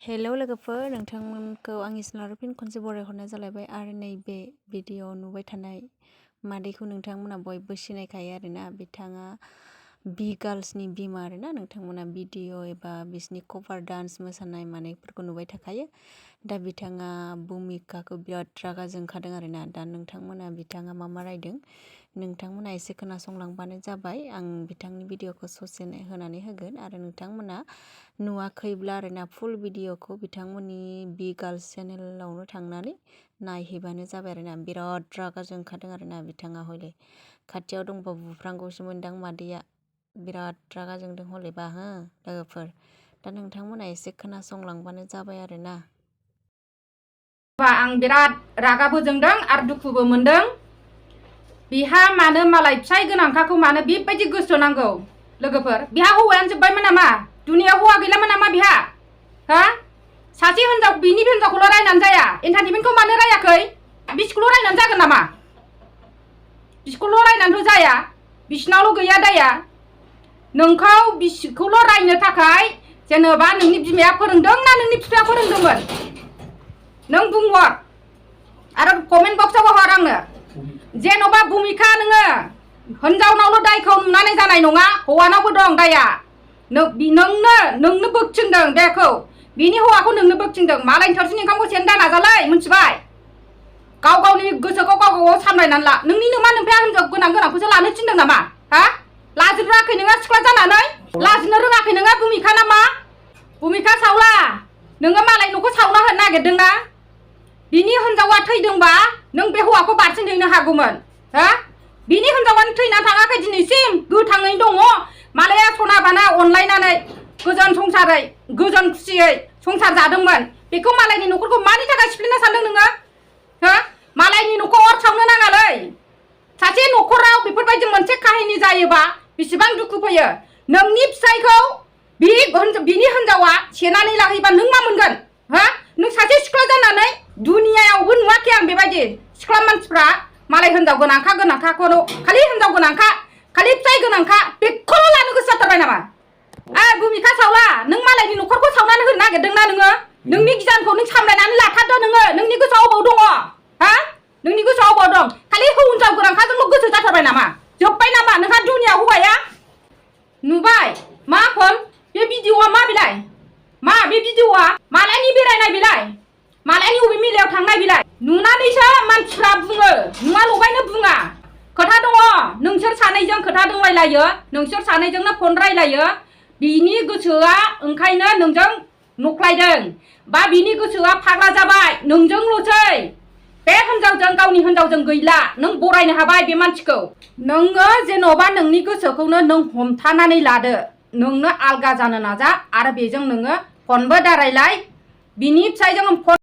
Hello लोगोफोर, नोंथांमोनखौ आंनि चेनेलाव फिन खनसे बरायहरनाय जालायबाय आरो नैबे भिडिअ'आव नुबाय थानाय मादैखौ नोंथांमोना बयबो सिनायखायो आरोना। बिथाङा बि गार्ल्सनि बिमा आरोना। नोंथांमोना भिडिअ' एबा बिसिनि कभार डान्स मोसानाय मानायफोरखौ नुबाय थाखायो। दा बिथाङा भुमिकाखौ बिराद रागा जोंखादों आरोना। दा नोंथांमोना बिथाङा मा रायदों नोंथांमोना एसे खोनासंलांबानो जाबाय। आं बिथांनि भिडिअ'खौ ससे होनानै होगोन आरो नोंथांमोना नुवाखैब्ला आरोना फुल भिडिअ'खौ बिथांमोननि बि गार्ल्स चेनेलावनो थांनानै नायहैबानो जाबाय आरोना। बिराद रागा जोंखादों आरोना बिथाङा हले। खाथियाव दंबा बुफ्रांगौसो मोनदां मादैया। बिराद रागा जोंदों हलेबा हो लोगोफोर। दा नोंथांमोना एसे खोनासंलांबानो जाबाय आरोना। आं बिराद रागाबो जोंदों आरो दुखुबो मोनदों। बिहा मानो मालाय फिसाय गोनांखाखौ मानो बेबायदि गोसो नांगौ लोगोफोर। बिहा हौवायानो जोब्बायमोन नामा? दुनियाव हौवा गैलामोन नामा बिहा? हा? सासे हिनजाव बिनि हिनजावखौल' रायनानै जाया, एन्टारटेनमेन्टखौ मानो रायाखै? बिसिखौल' रायनानै जागोन नामा? बिसिखौल' रायनानैथ' जाया, बिसिनावल' गैया दाया। नोंखौ बिसिखौल' रायनो थाखाय जेनेबा नोंनि बिमाया फोरोंदों ना नोंनि बिफाया फोरोंदोंमोन? नों बुंहर आरो कमेन्ट बक्सआव हर आंनो। जेन'बा भुमिका नोङो हिनजावनावल' दायखौ नुनानै जानाय नङा, हौवानावबो दं दाया। नोंनो बोगथिंदों बेखौ, बिनि हौवाखौ नोंनो बोगथिंदों। मालायनि थोरसिनि ओंखामखौ सेनो दा नाजालै, मिथिबाय? गाव गावनि गोसोखौ गाव गाव सामलायनानै ला। नोंनि नोमा नोमफाया हिनजाव गोनांखौसो लानो थिनदों नामा? हा? लाजिनो रोङाखै नोङो सिख्ला जानानै? लाजिनो रोङाखै नोङो भुमिका ना मा? भुमिका सावला, नोङो मालाय न'खौ सावना होनो नागिरदोंना? बिनि हिनजावा थैदोंबा नों बे हौवाखौ बारसिनहैनो हागौमोन। हा? बिनि हिनजावानो थैना थाङाखै दिनैसिम, गोथाङै दङ। मालाया सना बाना अनलायनानै गोजोन संसारै गोजोन खुसियै संसार जादोंमोन। बेखौ मालायनि न'खरखौ मानि थाखाय सिफ्लेना सानदों नोङो? हो? मालायनि न'खौ अर सावनो नाङालै। सासे न'खराव बेफोरबायदि मोनसे काहिनी जायोबा बेसेबां दुखु फैयो। नोंनि फिसायखौ बिनि हिनजावा सेनानै लाहैबा नों मा मोनगोन? हा? नों सासे सिख्ला जानानै दुनियायावबो नुवाखै आं बेबायदि सिख्ला मानसिफ्रा मालाय हिनजाव गोनांखाखौल' खालि हिनजाव गोनांखा, खालि फिसाय गोनांखा बेखौल' लानो गोसो जाथारबाय नामा? भुमिका सावला, नों मालायनि न'खरखौ सावनानै होनो नागिरदोंना नोङो? नोंनि गियानखौ नों सामलायनानै लाथारदो नोङो। नोंनि गोसोआव अबाव दङ? हा? नोंनि गोसोआव अबाव दं? खालि हिनजाव गोनांखाजोंल' गोसो जाथारबाय नामा? जोब्बाय नामा नोंहा दुनिया हौवाया? नुबाय मा खन? बे भिडिअ'आ मा बिलाय? मा बे भिडिअ'आ? मालायनि बेरायनाय बिलाय? मालायनि अबे मेलायाव थांनाय बिलाय? नुनानैसो मानसिफ्रा बुङो, नुवा लगायनो बुङा। खोथा दङ, नोंसोर सानैजों खोथा दंलायलायो, नोंसोर सानैजोंनो फन रायलायो। बिनि गोसोआ ओंखायनो नोंजों नख्लायदों बा बिनि गोसोआ फाग्ला जाबाय नोंजोंल'सै। बे हिनजावजों गावनि हिनजावजों गैला। नों बरायनो हाबाय बे मानसिखौ। नोङो जेन'बा नोंनि गोसोखौनो नों हमथानानै लादो। नोंनो आलगा जानो नाजा आरो बेजों नोङो फनबो दारायलाय। बिनि फिसायजों